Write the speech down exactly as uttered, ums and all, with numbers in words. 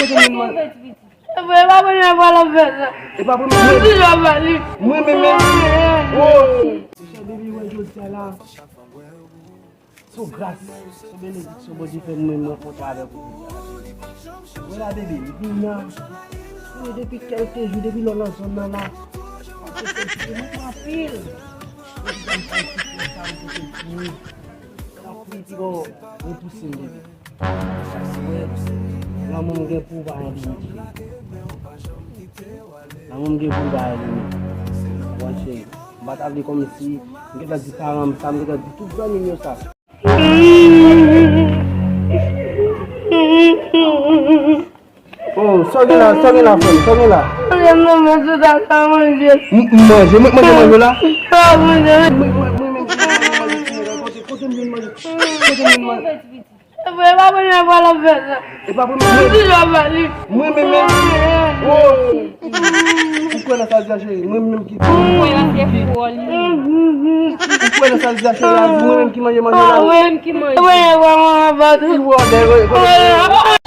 Kote moun mwen? Epa premye fwa l ap fè sa. Epa premye fwa. Mwen menm menm. Oh. Mesye, baby, wè jodi a la. Se yon gras, se yon benediksyon Bondye fè mwen rankontre avèk ou. Wè la, bebe, m vin nan. Wi, depi kèlke jou, depi lè w nan zòn nan la. Mwen anpil. Mwen di m fè ti frè sa, mwen pote l pou ou. Anpil, ti gò, repouse m, bebe. Paske, wè, lanmou m gen pou ou pa gen limit. Lanmou m gen pou ou pa gen limit. Wè, cheri, m pa ta vle kòmsi m gentan di paran m sa, m gentan di tout zanmi m yo sa. Oh, sa w gen la, sa w gen la, frè m, sa w gen la? Frè m, nan men sou ta ka manje. M, m manje, mwen k manje manje la? Sa manje. Mwen, mwen, mwen menm ki manje manje, kote, kote m jwenn manje? Kote m jwenn manje? Epa premye fwa l ap fè sa. Epa premye fwa. Mwen toujou ap pale. Mwen menm menm. Oh. Ou kwè nan sa l di a, cheri? Mwen menm ki. Ou kwè nan sa l di a, cheri? A di mwen menm ki manje manje la. Mwen menm ki manje. Mwen menm ki manje. Ti wòdè, wè, wè.